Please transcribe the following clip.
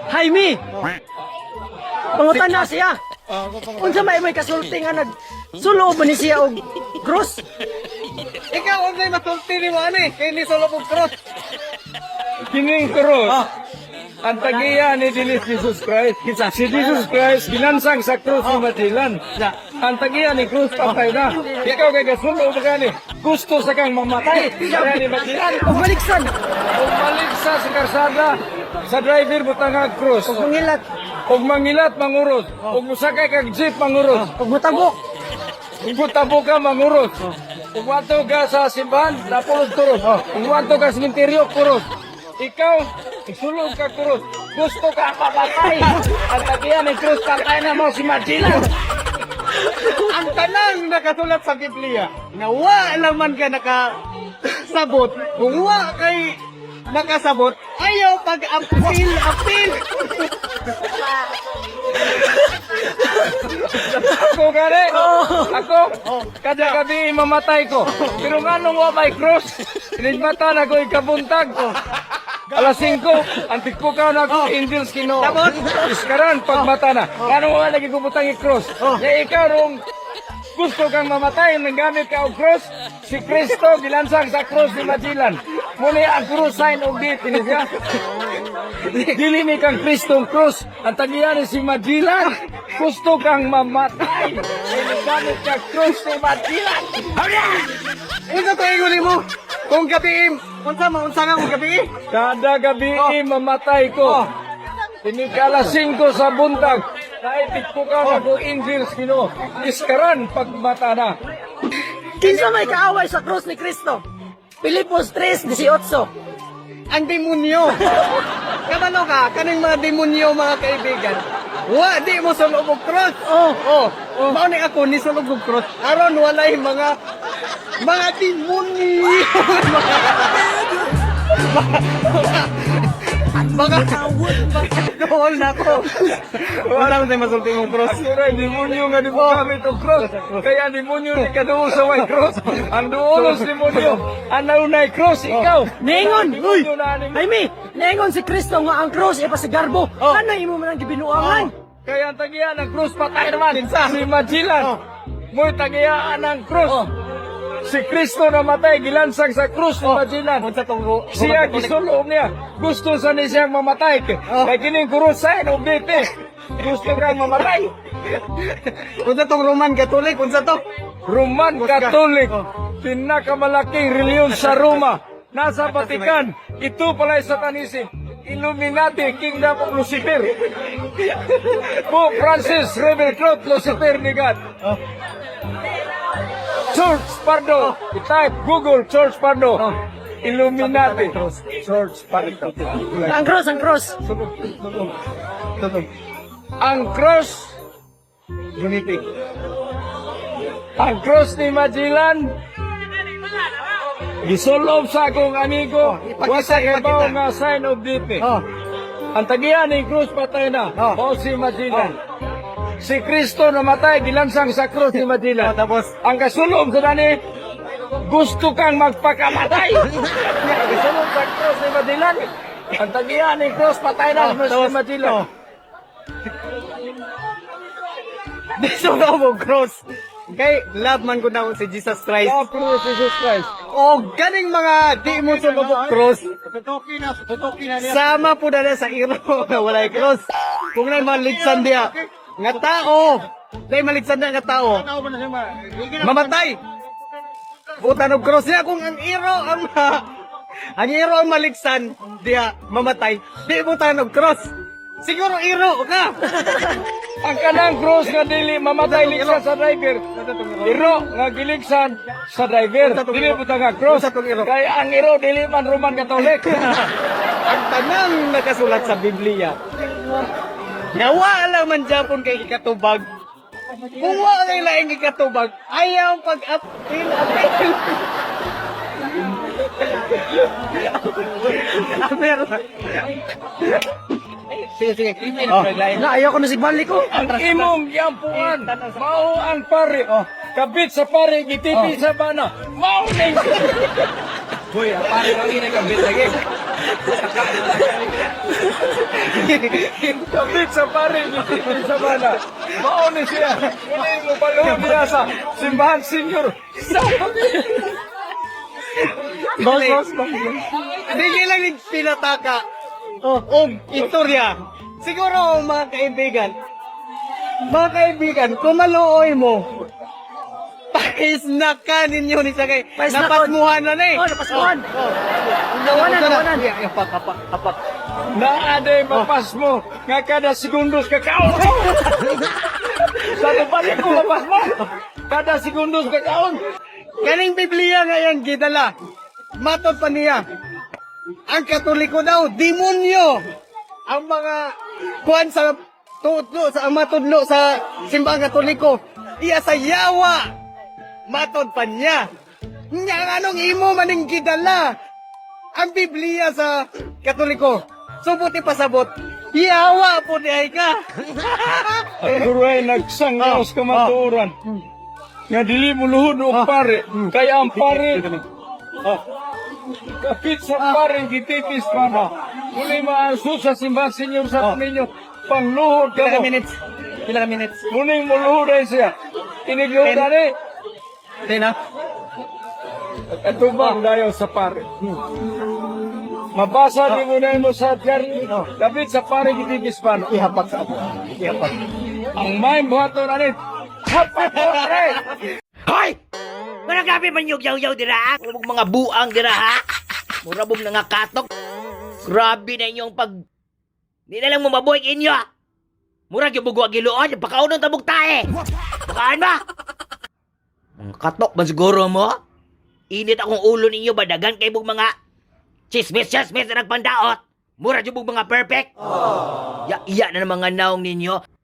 Jaime. Pangutan na siya. Unsa may may kasulti nga nag sulo ba ni siya og cross? Ikaw unsay masulti nimo ani kay ni solo og cross? Kining krus. Ang tagiya ni dili Jesus Christ. Si Jesus Christ ginansang sa krus ni Magellan. Ang tagiya ni krus patay na. Ikaw kay gasulo ba gani? Gusto sa kang mamatay. Kaya ni Magellan. Og maligsan, Ug balik sa karsada sa driver butang ang krus. og mangilat, Ug mangilat manguros. Ug musakay kag jeep manguros. og motabok. Ug mutabo ka manguros. Ug wato ka sa simbahan, napulog kuros. Ug wato ka sa sementeryo, kuros. Ikaw, isulog ka kuros. Gusto ka mamatay. Ang tagiya ni krus, patay na mo si Magellan. Ang tanang nakasulat sa Biblia nga wa laman ka nakasabot, kung wa kay nakasabot, ayaw pag-apil, apil. Ako gani. Ako, kada gabi mamatay ko. Pero nganong wa may cross, inigmata na ko ikabuntag. Alas 5, antik ko ka na ako, angels Ginoo. Tapos? Iskaran, pagmata na. Nganong wa lagi ko butang i-cross? Ya ikaw rong gusto kang mamatay, nanggamit ka og cross, si Kristo gilansang sa cross ni Magellan. Muni ang cross sign of death, ini siya. Dili ni kang Kristong cross, ang tagiyan ni si Magellan. Gusto kang mamatay. Ay nanggamit ka cross ni Magellan. Unsa to ingon nimo? Kung gabi, unsa ma unsa nga kung gabi? Kada gabi mamatay ko. Tinig alas 5 sa buntag. Naitik ko ka na ko angels Ginoo. Iskaran pagmata na. Kinsa may kaaway sa cross ni Kristo? Pilipos 3:18. Ang demonyo. Kabalo ka, kaning mga demonyo, mga kaibigan. Wa di mo sulog og cross. Oh. Oh, oh. Mao ni ako ni sulog og cross. Aron walay mga demonyo. Mga dool na ko. Wala man tayo masulti mong cross. Ako na, demonyo nga di mo gamit og cross. Kaya ang demonyo ni kaduol sa white cross. Ang duolos demonyo, ang naunay cross, ikaw. Ningon, uy. Demonyo na aning- Jaime, ningon si Kristo nga ang cross ipasigarbo. Oh. Ano imo man ang gibinuangan? Kaya ang tagiya ng cross patay naman. Si Magellan. Mo'y tagiyaan ng cross. Si Kristo namatay, gilansang sa cross ni Magellan. Unsa tong Siya gisulob niya. Gusto sa ni siyang mamatay. Kay kining krus sign of death eh. Gusto kang mamatay. Unsa tong Roman Catholic? Unsa to? Roman Catholic, pinakamalaking reliyon sa Roma. Nasa Vatican. Ito pala ay satanism. Illuminati, Kingdom of Lucifer. Pope Francis, Rebel Cloth, Lucifer ni God. Church Pardo. I-type Google Church Pardo. Illuminati. Church Pardo. Ang cross, ang cross. Ang cross, Unity. ang cross ni Magellan, gisulob sa akong amigo, ipakita, wasa kay ipakita. bao nga sign of death. Eh. Oh. Ang tagiyan ni cross patay na, Oh. mao si Magellan. Si Kristo namatay, gilansang sa cross ni Magellan. Oh, tapos? Ang kasulob sa dani, gusto kang magpakamatay. Gisulog sa cross ni Magellan. Ang tagiyan ni cross patay na, Oh, si tapos? Magellan. Oh. Di sulog og cross. Kay love man ko na si Jesus Christ. Love cross Jesus Christ. O ganing mga di mo sulog og cross. Sama po na sa iro nga walay cross. Kung nay maligsan diya nga tao, nay maligsan diya nga tao. Mamatay. Butan og cross niya kung ang iro ang ang iro ang maligsan diya mamatay. Di butan og cross. Siguro iro ka. Ang kanang cross nga dili mamatay ligsan sa driver. Iro nga giligsan sa driver. Dili po nga cross. Kay ang iro dili man Roman Catholic. Ang tanang nakasulat sa Biblia. Nga wala man Japon kay ikatubag. Kung wala kay laing ikatubag, ayaw pag-apil, apil. Apil. Sige, sige. Oh. Na ayaw ko na si balik ko. Ang imong giampuan mao ang pare. Kabit sa pare gitipi sa bana. Mao ning Hoy, ang pare lang ina kabit lagi. Kapit sa pare, gitipis sa bana. Mao ni siya. Muna mo paluhod niya sa simbahan, senyor. Sa Boss, boss, boss. Sige lang yung pinataka. Oh, og istorya. Siguro, mga kaibigan, mga kaibigan, kung maluoy mo, paisnakan ninyo ni Sakay. Paisnakon. Napasmuhan na na eh. Oh, napasmuhan. Oh. Nawanan, nawanan. Yeah, apak, apak, apak. Naaday mapas mo nga kada segundos kakaon. Sa balik ko mapas mo. Kada segundos kakaon. Kaning Biblia ngayon, gidala. Matod pa niya. Ang Katoliko daw, demonyo. Ang mga kuan sa tutlo, sa ang matudlo sa simbang Katoliko, iya sa yawa. Matod pa niya. Nya anong imo maning gidala? Ang Biblia sa Katoliko. Subuti pasabot. Yawa po di ay ka. Turay nagsangyaw sa kamatuoran. Nga dili mo luhod og pare. Kaya ang pare kapit sa pare gitipis pa na. Muli maanso sa simbahan senyor sa ninyo. Pangluhod ka Pila ka mo. minutes? Pila ka minutes? Muning muluhod ay siya. Tinigluhod ani. Ten, ha? Atubang dayo sa pare. Mabasa di mo na mo sa dyaryo. Kapit sa pare gitipis pa na. Ihapak sa ako. Ihapak. Ang may buhaton ani. Hapak ko pre. Hoy! Mana grabe man yung yaw-yaw dira ha? Mura mong mga buang dira ha? Mura mong nangakatok. Grabe na inyong pag... Di na lang mo mabuhay inyo ha? Mura yung bugwa giluon, pakaunong tabog tae. Bukaan ba? Mga katok ba siguro mo? Init akong ulo ninyo ba dagan kay mong mga chismis chismis na nagpandaot. Mura yung mga perfect. Ya, iya na ng mga naong ninyo.